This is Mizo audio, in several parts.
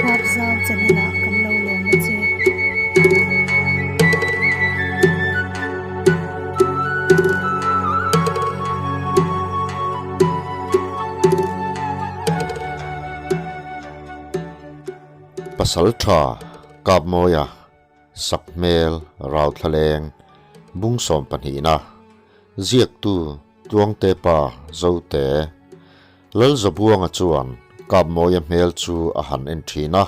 Huapzau channel ah kan lo lawm a che. Pasal tha Kapmawia Sakhmel Rauthlaleng Bung sawmpahnihna Ziaktu Tluangte pa Zote Lalzabuanga chuan Kapmawia hmel chu a han en thin a,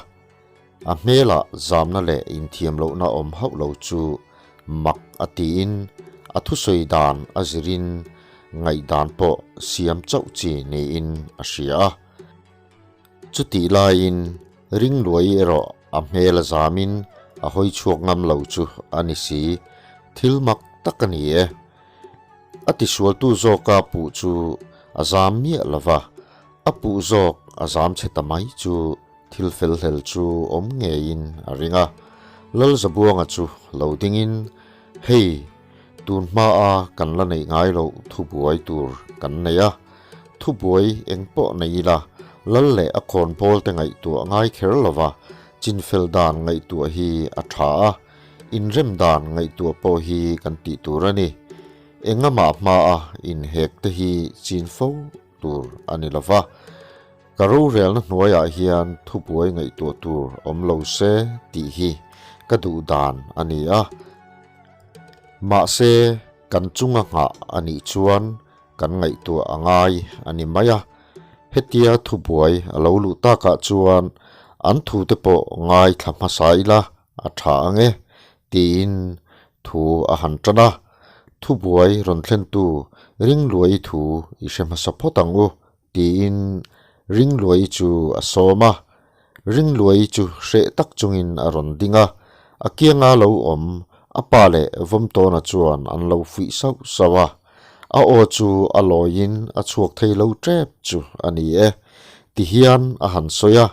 a hmelah zamna leh inthiam lohna awm hauh lo chu mak a tiin a thusawi dan a zirin ngaihdan pawh siam chauh chi niin a hria a. Chutih laiin Ringluai erawh a hmel a zamin a hawi chhuak ngam lo chu a ni si, thil mak tak a ni e. A tisualtu zawka puh chu a zam miah lo va, a puh zawk a zam chhe ta mai chu thil fel hlel chu awm ngeiin a ring a. Lalzabuanga chu lo dingin, Hei, tun hmaa kan la neih ngai loh thubuai tur kan nei a, thubuai eng pawh nei ila, lal leh a khawnbawl te ngaihtuah ngai kher lo va, chinfel dan ngaihtuah hi a tha a. Inrem dan ngaihtuah pawh hi kan tih tur a ni. Engamah hmaa inhek te hi chin fo tur a ni lo va. Ka rorelna hnuaiah hian thubuai ngaihtuah tur awm lo se tih hi ka duh dan a ni a. Mahse, kan chunga nghah a nih chuan kan ngaihtuah a ngai a ni mai a. Hetia thubuai a lo luh takah chuan an thute pawh ngaithla hmasa ila A tha ang e, tiin thu a han tan a. Thubuai rawn thlentu Ringluai thu i hre hmasa phawt ang u, tiin Ringluai chu a sawm a. Ringluai chu hreh tak chungin a rawn ding a, a kianga lo awm a pa leh Vawmtawna chuan an lo fuih sauh sauh a. A aw chu a lawiin a chhuak thei lo tep chu a ni e. Tihian a han sawi a,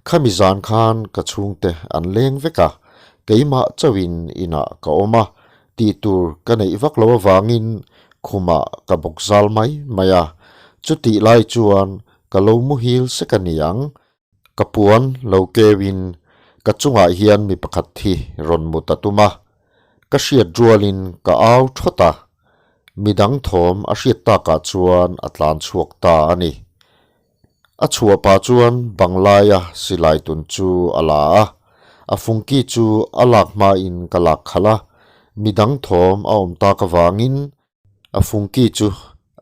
Khami zan khan ka chhungte an leng vek a, keimah chauhin inah ka awm a, tih tur ka neih vak lo avangin khumah ka bawk zal mai mai a, chutih lai chuan ka lo muhil sek a ni ang. Ka puan lo keuin ka chungah hian mi pakhat hi rawn mut a tum a, ka hriat rualin ka au thawt a, midang thawm a hriat takah chuan a tlan chhuak ta a ni. A chhuah pah chuan banglaia silai tun chu a la a, a fungki chu a lak hmain ka lak khalh a, midang thawm a awm tak avangin A fungki chu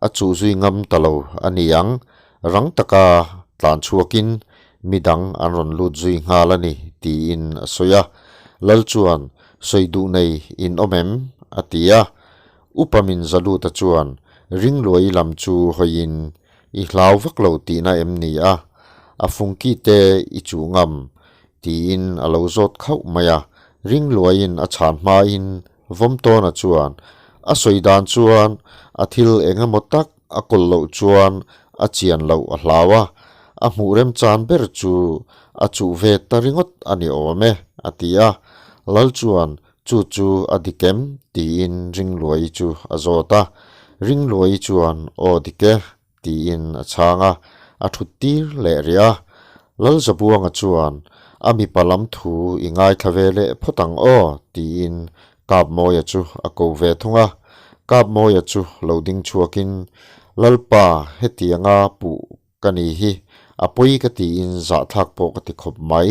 a chuh zui ngam ta lo a ni ang, rang taka tlan chhuakin midang an rawn lut zui nghal a ni tiin a sawi a. Lal chuan sawi duh nei in awm em? a ti a. Upa min za luta chuan ringluai lam chu hawiin i hlau vak lo tihna em ni a? A fungki te i chuh ngam? tiin a lo zawt khauh mai a. Ringluaiin a chhan hmain Vawmtawna chuan a sawi dan chuan a thil eng emaw tak a kawlh loh chuan a chian loh a hlau a, a hmuh remchan ber chu a chuh ve ta ringawt a ni awm e, a ti a. Lal chuan chu chu a dik em? tiin Ringluai chu a zawt a. Ringluai chuan aw dik e, tiin a chhang a, a thut tir leh rih a. Lalzabuanga chuan, A mipa lam thu i ngaithla ve leh phawt ang aw, tiin Kapmawia chu a ko ve thung a. Kapmawia chu lo ding chhuakin, Lalpa, hetianga puh ka ni hi a pawi ka tiin zahthlak pawh ka ti khawp mai.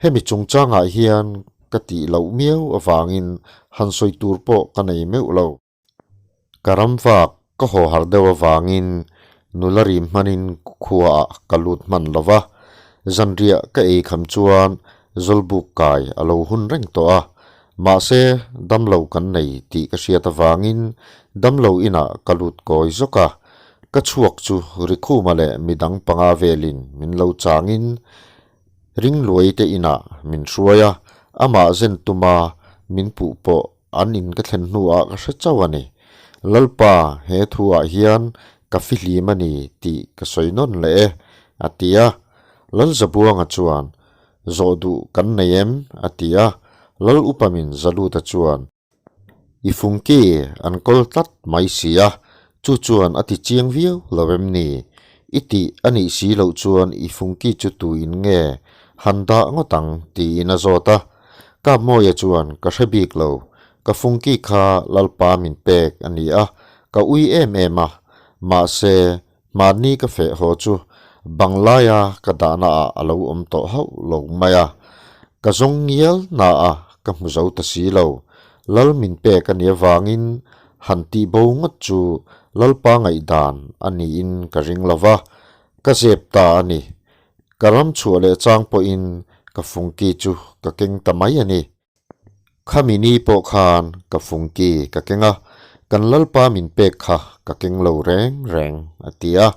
Hemi chungchangah hian ka tih loh miau avangin han sawi tur pawh ka nei meuh lo. Ka ram vak ka haw har deuh avangin nula rim hmanin khuaah ka lut hman lo va, zanriah ka ei kham chuan Zawlbuk kai a lo hun reng tawh a, mahse damlo kan nei tih ka hriat avangin damlo inah ka lut kawi zawk a, ka chhuak chu Rikhuma leh midang panga velin min lo changin Ringluai te inah min hruai a, amah zen tuma min puh pawh an in ka thlen hnuah ka hre chauh a ni. Lalpa, he thuah hian ka fihlim a ni tih ka sawi nawn leh e, a ti a. Lalzabuanga chuan, Zawh duh kan nei em? a ti a. Lal upamin Zaluta chuan, I fungki an kawl tlat mai si a, chu chuan a ti chiang viau lo em ni? I tih a nih si loh chuan i fungki chu tuin nge? han dah ngawt ang tiin a zawt a. Kapmawia chuan ka hre bik lo, ka fungki kha Lalpa min pek a ni a, ka ui em em a, mahse Mahni ka feh haw chu banglaia ka dahna ah a lo awm tawh hauh lo mai a, ka zawng ngial na a ka hmu zo ta si lo. Lal min pek a nih avangin han tih bo ngawt chu Lalpa ngaihdan a niin ka ring lo va, ka zep ta a ni. Ka ram chhuah leh chang pawhin ka fungki chu ka keng ta mai a ni. Khami ni pawh khan ka fungki ka keng a, kan Lalpa min pek kha ka keng lo reng reng, a ti a.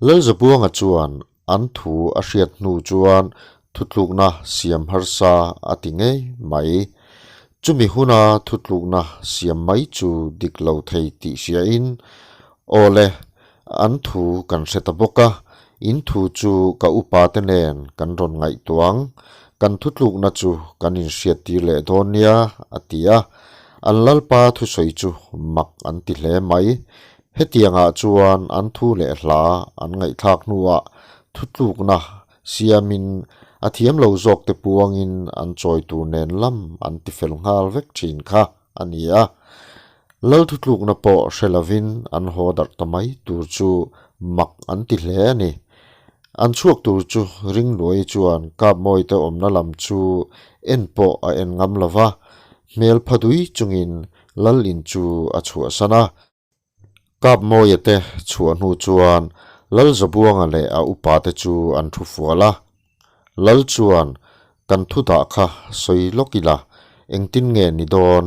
Lalzabuanga chuan an thu a hriat hnu chuan thutlukna siam harsa a ti ngei mai. Chumi huna thutlukna siam mai chu dik lo thei tih hriain, Aw le, an thu kan hre ta bawk a, in thu chu ka upa te nen kan rawn ngaihtuah ang, kan thutlukna chu kan inhriattir leh dawn nia, a ti a. An Lalpa thusawi chu mak an ti hle mai. Hetiangah chuan an thu leh hla an ngaihthlak hnuah thutlukna siamin a thiam lo zawkte puangin an chawi tur nen lam an tifel nghal vek thin kha a ni a. Lal thutlukna pawh hre lovin an haw darh ta mai tur chu mak an ti hle a ni. An chhuak tur chu Ringluai chuan Kapmawite awmna lam chu en pawh a en ngam lo va, hmel pha dui chungin Lal in chu a chhuahsan a. Kapmawia te chhuah hnu chuan Lalzabuanga leh a upa te chu an thu fual a. Lal chuan, Kan thu dah kha sawi lawk ila, engtin nge ni dawn?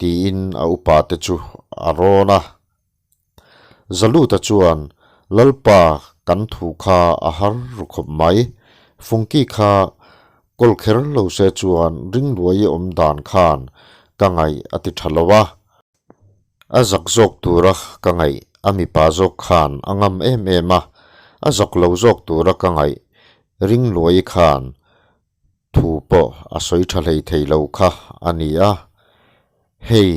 tiin a upa te chu a rawn a. Zaluta chuan, Lalpa kan thu kha a har ru khawp mai, Fungki kha kawl kher lo se chuan ringluai awm dan khan ka ngaih a ti tha lo a. A zak zawk tura ka ngaih a mipa zawk khan a ngam em em a, a zak lo zawk tura ka ngaih Ringluai khan thu pawh a sawi tha hlei thei lo kha a ni a. Hei,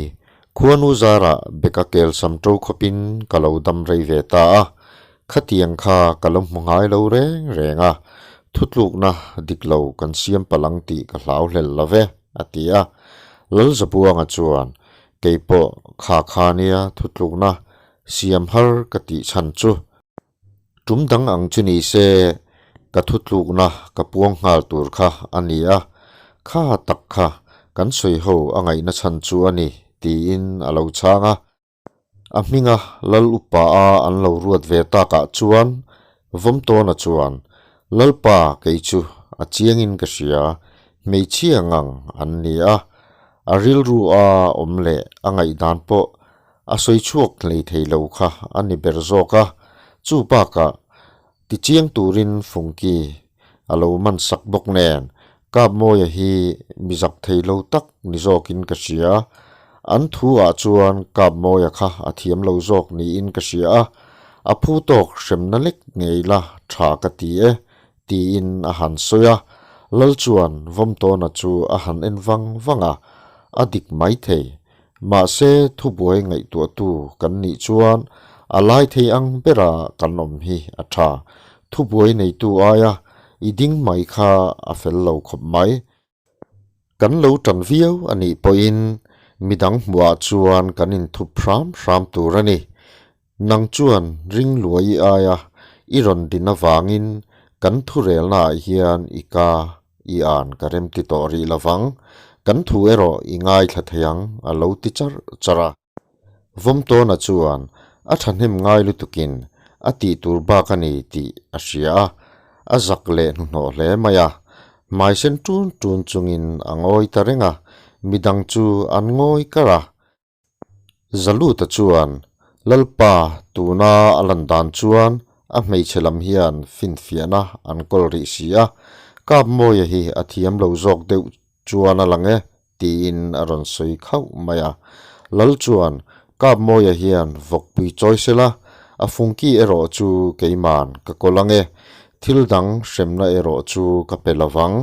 khuanu zarah beka kel sam to khawpin ka lo dam rei ve ta a, khatiang kha ka lo hmu ngai lo reng reng a, thutlukna dik lo kan siam palh ang tih ka hlau hlel lo ve, a ti a. Lalzabuanga chuan Kei pawh kha kha nia thutlukna siam har ka tih chhan chu. Tum dang ang chu ni se ka thutlukna ka puang nghal tur kha a ni a, kha tak kha kan sawi ho a ngaihna chhan chu a ni tiin a lo chhang a. A hminga Lal upa a an lo ruat ve takah chuan Vawmtawna chuan, Lalpa kei chu a chiangin ka hria, hmeichhia ngang an ni a, a rilru a awm leh a ngaihdan pawh a sawi chhuak hlei thei lo kha a ni ber zawk a, chu bakah tichiang turin Fungki a lo man sak bawk nen Kapmawia hi mi zak thei lo tak ni zawkin ka hria. An thu ah chuan Kapmawia kha a thiam lo zawk niin ka hria a, a phu tawk hremna lek ngei la tha ka ti e, tiin a han sawi a. Lal chuan Vawmtawna chu a han en vang vang a, a dik mai thei. Mahse thubuai ngaihtuahtu kan nih chuan a lai thei ang bera kan awm hi a tha. Thubuai neitu aia i ding mai kha a fel lo khawp mai. Kan lo tan viau a nih pawhin midang hmuhah chuan kan inthup hram hram tur a ni. Nang chuan ring luai i aia i rawn din avangin kan thurelnaah hian i ka i an ka rem ti tawh rih lovang, kan thu erawh i ngaithla thei ang a lo ti char char a. Vawmtawna chuan a thahnem ngai lutukin a tih tur bak a ni tih a hria a, a zak leh hnuhnawh hle mai a. Hmaisen tun tun chungin a ngawi ta reng a, midang chu an ngawi kar a. Zaluta chuan, Lalpa, tuna a lan dan chuan a hmeichhe lam hian finfiahna an kawl rih si a, Kapmawia hi a thiam lo zawk deuh chuan a lang e, tiin a rawn sawi khauh mai a. Lal chuan, Kapmawia hian vawkpui chawi sela, a fungki erawh chu keiman ka kawl ang e, thil dang hremna erawh chu ka pe lovang,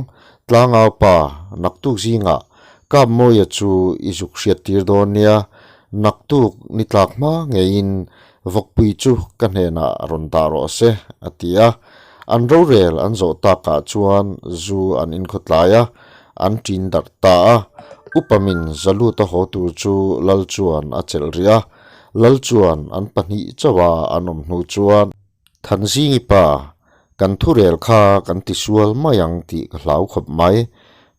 Tlangaupa, naktuk zingah Kapmawia chu i zuk hriat tir dawn nia, naktuk ni tlak hma ngeiin vawkpui chu ka hnenah rawn dah rawh se, a ti a. An rorel an zawh takah chuan zu an inkhawtlai a, an ṭin darh ta a. Upamin Zaluta haw tur chu Lal chuan a chelh rih a. Lal chuan an pahnih chauha an awm hnu chuan, Thanzingi pa, kan thurel kha kan tisual mai ang tih ka hlau khawp mai.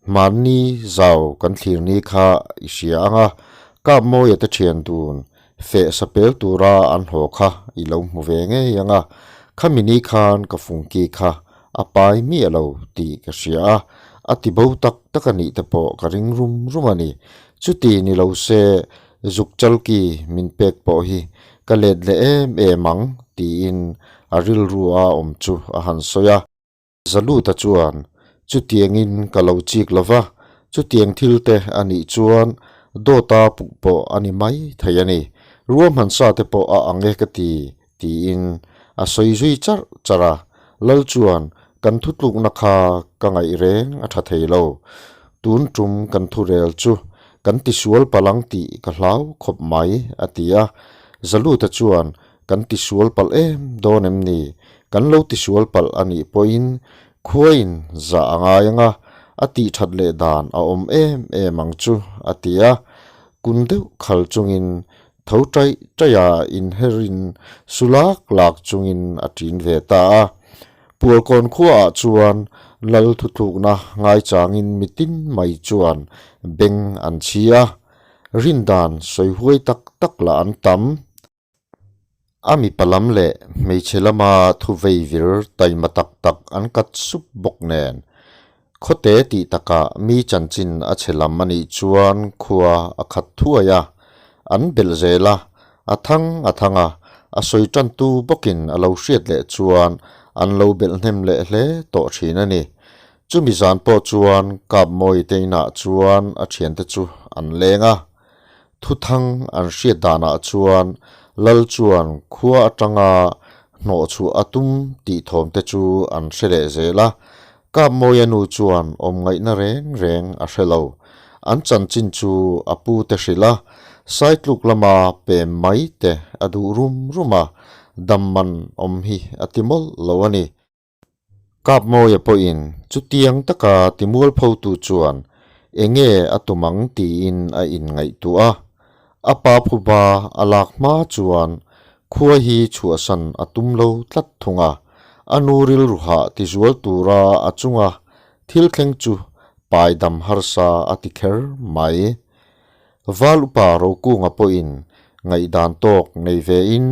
Hmanni zau kan thlir ni kha i hria ang a, Kapmawia te ṭhian dun feh sapel tura an haw kha i lo hmu ve ngei ang a, khami ni khan ka fungki kha a pai miah lo tih ka hria a, a ti bo tak tak a nih te pawh ka ring rum rum a ni. Chuti ni lo se zuk chalki min pek pawh hi ka let leh em em ang tiin a rilru a awm chu a han sawi a. Zaluta chuan, Chutiangin ka lo chik lo va, chutiang thil te a nih chuan dawta puh pawh a ni mai thei a ni. Ruahman sa te pawh a ang e ka ti, tiin a sawi zui charh charh a. Lal chuan, Kan thutlukna kha ka ngaih reng a tha thei lo. Tun tum kan thurel chu kan tisual palh ang tih ka hlau khawp mai, a ti a. Zaluta chuan, Kan tisual palh em dawn em ni? Kan lo tisual palh a nih pawhin khuain zah a ngai ang a, a tih that leh dan a awm em em ang chu, a ti a. Kun deuh khal chungin tho taih taiha inherin su lak lak chungin a ṭin ve ta a. Pualkawn khuaah chuan lal thutlukna ngaichangin mitin mai chuan beng an chhi a, rindan sawi huai tak tak lah an tam. A mipa lam leh hmeichhe lama thu vei vir taima tak tak an kat sup bawk nen, khawte tih takah mi chanchin a chhe lam a nih chuan khua a khat thuai a, an belh zel a, a thang a thang a, a sawi tantu bawkin a lo hriat leh chuan an lo belh hnem leh hle tawh thin a ni. Chumi zan pawh chuan Kapmawi te inah chuan a thiante chu an leng a. Thuthang an hriat danah chuan Lal chuan khua atanga hnawhchhuah a tum tih thawm te chu an hre leh zel a, Kapmawia nu chuan awm ngaihna reng reng a hre lo. An chanchin chu a pu te hrilh a, Saitluk lama pem mai te a duh rum rum a, dam man awm hi a ti mawlh lo a ni. Kapmawia pawhin chutiang taka timualphotu chuan enge a tum ang tiin a inngaihtuah a. A pa phuba a lak hma chuan khua hi chhuahsan a tum lo tlat thung a. A nu rilruhah tizual tura a chunga thil thleng chu paidam harsa a ti kher mai. Val upa Rokunga pawhin ngaihdan tawk nei vein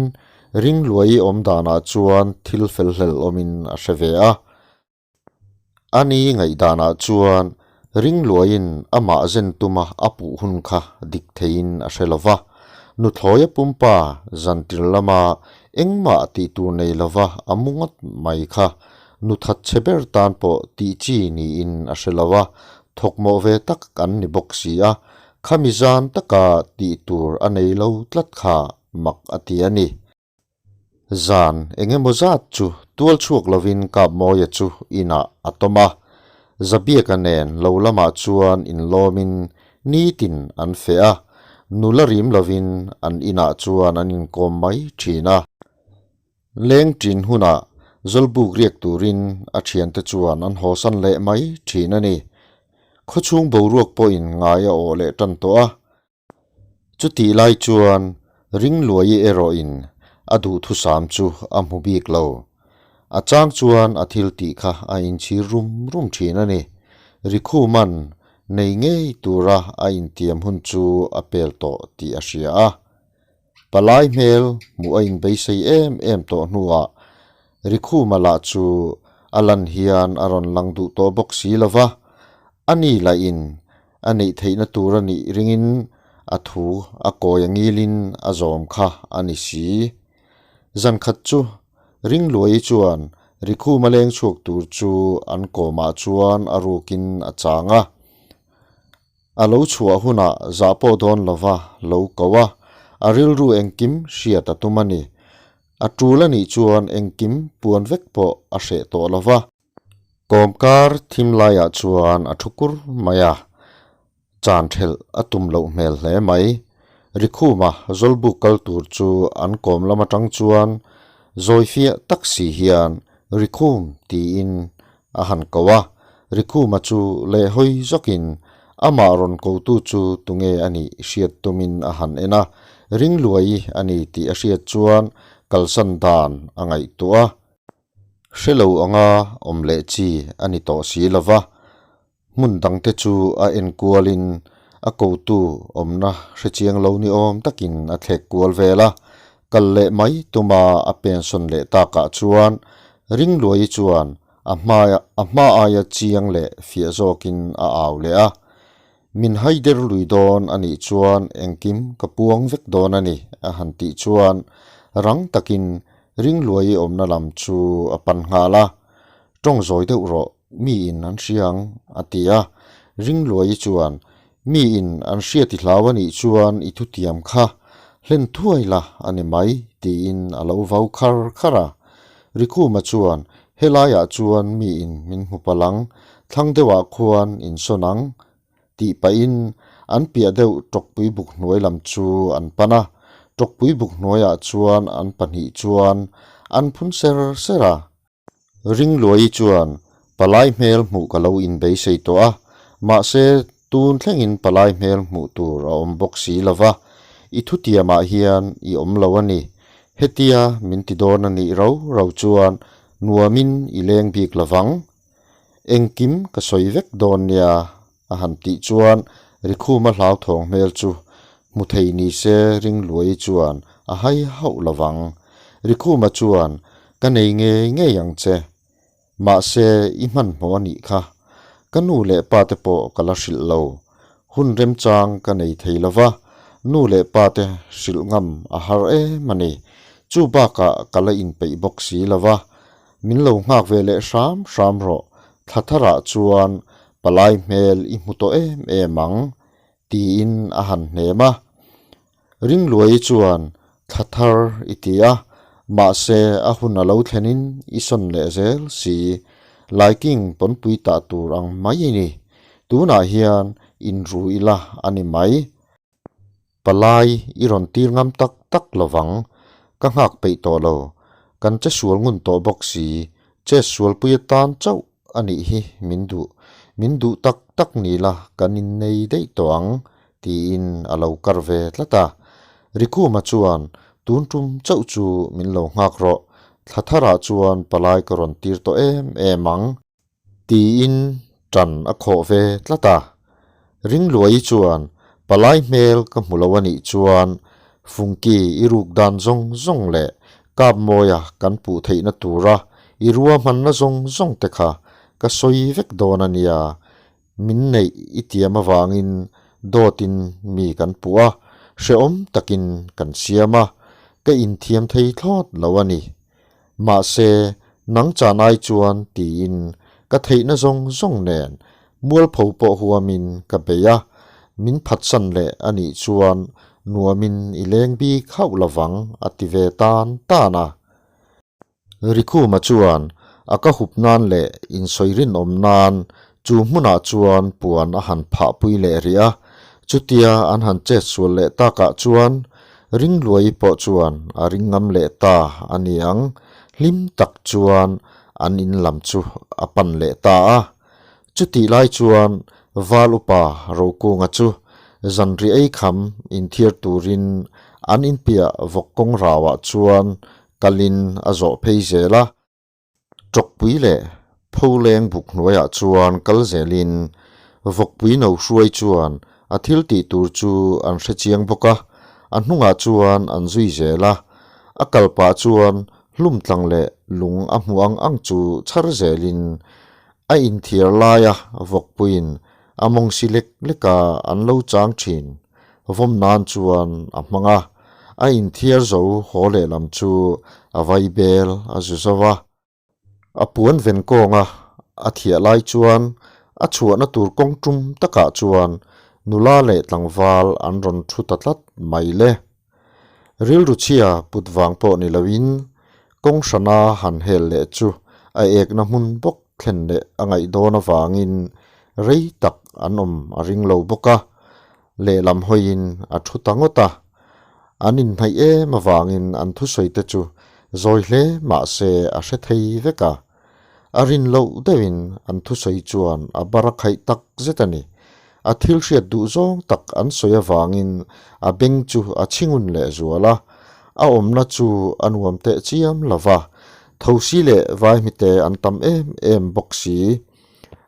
ringluai awm danah chuan thil fel hlel awmin a hre ve a. Ani ngaihdanah chuan ringluaiin amah zen tuma a puh hun kha dik theiin a hre lo va. Nuthlawia pumpa zantir lama engmah tih tur nei lova a mu ngawt mai kha nuthat chhe ber tan pawh tih chi niin a hre lo a, thawkmawh ve tak an ni bawk si a, khami zan taka tih tur a nei lo tlat kha mak a ti a ni. Zan eng emaw zat chu tual chhuak lovin Kapmawia chu inah a tawm a, Zabiaka nen lo lamah chuan inlawmin nitin an feh a, nula rim lovin an inah chuan an inkawm mai thin a. Leng ṭin hunah Zawlbuk riak turin a ṭhiante chuan an hawsan leh mai ṭhin a ni. Khawchhung boruak pawhin ngai a awh leh ṭan tawh a. Chutih lai chuan Ringluai erawhin a duhthusam chu a hmu bik lo. A chang chuan a thil tih kha a inchhir rum rum ṭhin a ni. Rikhuman nei ngei tura a intiam hun chu a pel tawh tih a hria a. Palai hmel hmuh a inbeisei em em tawh hnuah Rikhuma lah chu a lan hian a rawn lang duh tawh bawk si lo va, a ni lahin a neih theihna tur a nih ringin a thu a kawi a ngilin a zawm kha a ni si. Zankhat chu Ringluai chuan Rikhuma leng chhuak tur chu an kawmah chuan a rukin a chang a. A lo chhuah hunah zah pawh dawn lova lo ko a, a rilru engkim hriat a tum a ni. A tul a nih chuan engkim puan vek pawh a hreh tawh lova. Kawmkar thim laiah chuan a thu kur mai a, chan thelh a tum loh hmel hle mai. Rikhuma Zawlbuk kal tur chu an kawm lam atang chuan zawi fiah tak si hian. Rikhum tiin a han ko a, Rikhuma chu lehhawi zawkin amah rawn kotu chu tunge a nih hriat tumin a han en a, Ringluai a ni tih a hriat chuan kalsan dan a ngaihtuah a. Hre lo anga awm leh chi a ni tawh si lo va, hmun dangte chu a en kualin a kotu awmna hre chiang lo ni awm takin a thlek kual vel a. Kal leh mai tuma a pensawn leh takah chuan Ringluai chuan a a hma aia chiang leh fiah zawkin a au leh a. Min haider lui dawn a nih chuan engkim ka puang vek dawn a ni, a han tih chuan rang takin Ringluai awmna lam chu a pan nghal a. Tawng zawi deuh rawh, miin an hria ang, a ti a. Ringluai chuan, Miin an hriat i hlau a nih chuan i thutiam kha hlen thuai la a ni mai, tiin a lo vau khar khar a. Rikhuma chuan, Helaiah chuan miin min hmu palh ang, thlang deuhah khuan insawn ang, tih pahin an piah deuh tawkpui buk hnuai lam chu an pan a. Tawkpui buk hnuaiah chuan an pahnih chuan an phun ser ser a. Ringluai chuan palai hmel hmuh ka lo inbeisei tawh a, mahse tun thlengin palai hmel hmuh tur a awm bawk si lo va, i thutiamah hian i awm lo a ni. Hetia min ti dawn a nih rau rau chuan nuamin i leng bik lo vang. Engkim ka sawi vek dawn nia a han tih chuan Rikhuma hlauthawng hmel chu hmu thei ni se Ringluai chuan a hai hauh lo vang. Rikhuma chuan Ka nei ngei ngei ang che. Mahse i hmanhmawh a nih kha. Ka nu leh pa te pawh ka la hrilh lo. Hun remchang ka nei thei lo va, nu leh pa te hrilh ngam a har em a ni. Chu bakah ka la inpeih bawk si lo va, Min lo nghak ve leh hram hram rawh, thla tharah chuan palai hmel i hmu tawh em em ang, tiin a han hnem a. Ringluai chuan thla thar i ti a, mahse a hun a lo thlenin i sawn leh zel si, Laiking pawnpui tah tur ang mai i ni, tunah hian inru ila a ni mai. Palai i rawn tir ngam tak tak lo vang, ka nghak peih tawh lo. Kan che sual ngun tawh bawk si, che sualpui atan chauh a nih hi min duh. Min duh tak tak ni la kan innei daih tawh ang, tiin a lo kar ve tlat a. Rikhuma chuan, Tun tum chauh chu min lo nghak rawh, thla tharah chuan palai ka rawn tir tawh em em ang. Tiin ṭan a khawh ve tlat a. Ringluai chuan palai hmel ka hmu lo a nih chuan Fungki i ruk dan zawng zawng leh kap mawia kan puh theihna tura i ruahmanna zawng zawng te kha ka sawi vek dawn a nia. Min neih i tiam avangin dawtin mi kan puh a, hrehawm takin kan siam a, ka inthiam thei thlawt lo a ni. Mahse, nang chan ai chuan tiin ka theihna zawng zawng nen mualpho pawh huamin ka bei a, min phatsan leh a nih chuan nuamin i leng bik hauh lovang a ti ve tan tan a. Rikhuma chuan a ka hup nan leh insawi rinawm nan chu hmunah chuan puan a han phahpui leh rih a, chutia an han chetsual leh takah chuan Ringluai pawh chuan a ring ngam leh ta a ni ang, hlim tak chuan an in lam chu a pan leh ta a. Chutih lai chuan Val upa Rokunga chu zanri ei kham inthiar turin an inpiah vawk kawng rauah chuan kalin a zawh phei zel a. Tawkpui leh pholeng buk hnuaiah chuan kal zelin vawkpui no hruai chuan a thil tih tur chu an hre chiang bawk a, a hnungah chuan an zui zel a. A kal pah chuan hlum tlang leh lung a hmuh ang ang chu chhar zelin a inthiar laia vawkpuiin a mawng si lek leka an lo chang thin. Vawm nan chuan a hmang a, a inthiar zo haw lehlam chu a vai bel a zu zo a. A puan ven kawnga a thiah lai chuan a chhuahna tur kawng tum takah chuan nula leh tlangval an rawn thu ta tlat mai le. Rilru chhia put vang pawh ni loin kawng hrana han hel leh chu a ekna hmun bawk thlen leh a ngaih dawn avangin rei tak an awm a ring lo bawk a, lehlam hawiin a thu ta ngawt a. An inhnaih em avangin an thusawi te chu Zawi hle mah se a hre thei vek a. A rin loh deuhin an thusawi chuan a bar a khaih tak zet a ni. A thil hriat duh zawng tak an sawi avangin a beng chu a chhingun leh zual a, a awmna chu a nuam teh chiam lo va. Thosi leh vaihmite an tam em em bawk si.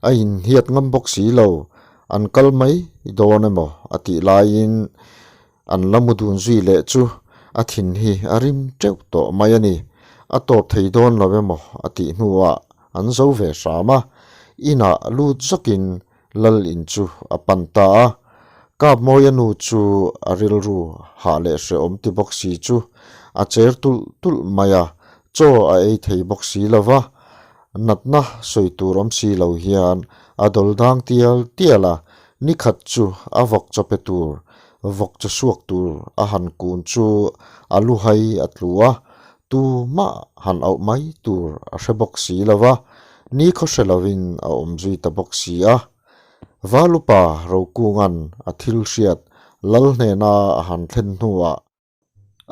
A inhiat ngam bawk si lo, an kal mai dawn emaw a tih laiin an la mu dun zui leh chu a thin hi a rim teuh tawh mai a ni. A tawp thei dawn lo emaw a tih hnuah an zo ve hram a, inah lut zawkin lal in chu a pan ta a. Kapmawia nu chu a rilru hah leh hrehawm ti bawk si chu a cher tulh tulh mai a, chaw a ei thei bawk si lo va, Natna sawi tur awm si lo hian a dawl dang tial tial a, nikhat chu a vawk chaw pe tur, vawk chaw suak tur a han kun chu a lu hai a tlu a, tumah han auh mai tur a hre bawk si lo va, nikhaw hre lovin a awm zui ta bawk si a. Valupa Rokunga'n a thil hriat lal hnena a han thlen hnuah,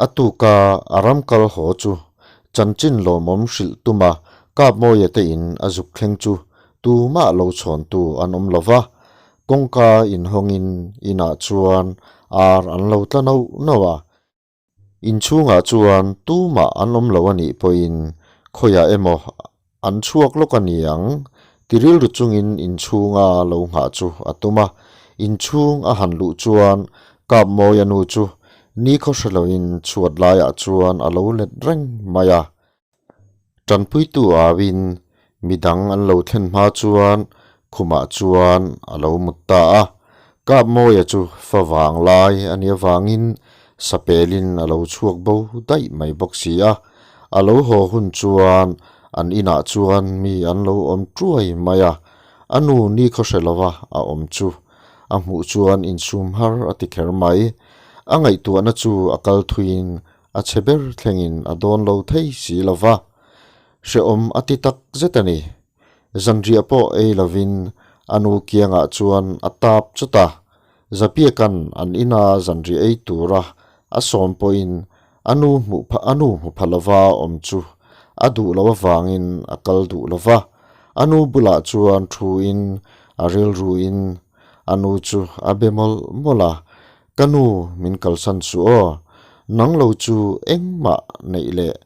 A tuka a ram kal haw chu chanchin lawmawm hrilh tuma Kapmawia te in a zuk thleng chu tumah lo chhawntu an awm lo va, kawngka inhawngin inah chuan ar an lo tla nauh nauh a. Inchhungah chuan tumah an awm lo a nih pawhin khawiah emaw An chhuak lawk a ni ang, ti rilru chungin inchhunga lo nghah chu a tum a. Inchhung a han luh chuan Kapmawia nu chu nikhaw hre loin chhuat laiah chuan a lo let reng mai a. Tanpuitu auin midang an lo thlen hma chuan khumah chuan a lo mut ta a. Kapmawia chu fa vang lai a nih avangin sapelin a lo chhuak bo daih mai bawk si a. A lo haw hun chuan an inah chuan mi an lo awm tuai mai a, a nu nikhaw hre lova a awm chu a hmuh chuan insum har a ti kher mai. A ngaihtuahna chu a kal thuiin a chhe ber thlengin a dawn lo thei si lo va, hrehawm a ti tak zet a ni. Zanriah pawh ei lovin a nu kiangah chuan a tap chawt a, Zapiaka'n an ina zanriah ei tura a sawm pawhin A nu hmuh pha a nu hmu pha lova awm chu a duh loh avangin a kal duh lo va. A nu bulah chuan thuin a rilruin a nu chu a be mawlh mawlh a, Ka nu min kalsan suh aw, nang lo chu engmah neih leh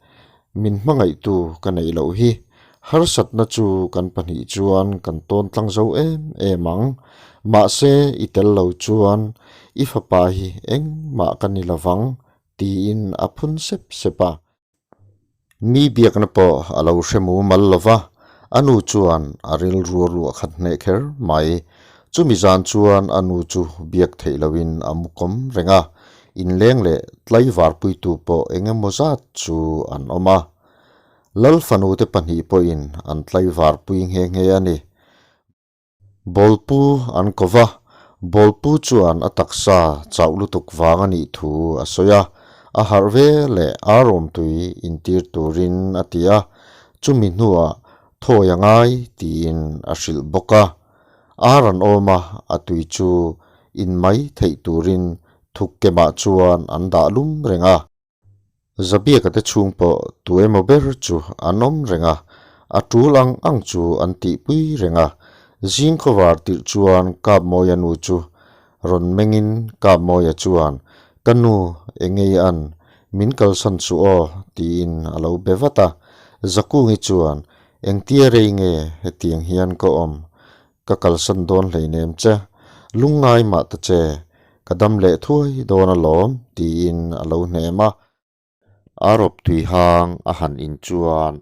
min hmangaihtu ka neih loh hi. Harsatna chu kan pahnih chuan kan tawn tlang zo em em ang. Mahse i tel lo chuan i fapa hi engmah ka ni lovang tiin a phun sep sep a. Mi biakna pawh a lo hre mumal lo va, a nu chuan a rilru a ruah khat hneh kher mai. Chumi zan chuan a nu chu biak theih loin a mu kawm reng a, inleng leh tlaivarpuitu pawh eng emaw zat chu an awm a. Lal fanute pahnih pawhin an tlaivarpui nghe nghe a ni. Bawlpu an ko va, Bawlpu chuan a taksa chauh lutuk vang a nih thu a sawi a, a harh ve leh ar awmtui intir turin a ti a, chumi hnuah thawi a ngai tiin a hrilh bawk a. Ar an awm a, a tui chu in mai theih turin thuk kemah chuan an dah lum reng a. Zabiaka te chhung pawh tu emaw ber chu an awm reng a, a tul ang ang chu an tihpui reng a. Zing khawvar tirh chuan Kapmawia nu chu rawn mengin Kapmawia chuan, Ka nu, engei an, min kalsan suh aw, tiin a lo be vat a. Zakungi chuan, Engtia rei nge hetiang hian ka awm? Ka kalsan dawn hleinem che, lungngai mah ta che, ka dam leh thuai dawn alawm, tiin a lo hnem a. A rawp tui hang a han in chuan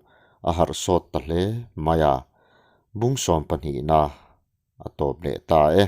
a harh sawt ta hle mai a, bung sawm pahnihna a tawp leh ta e.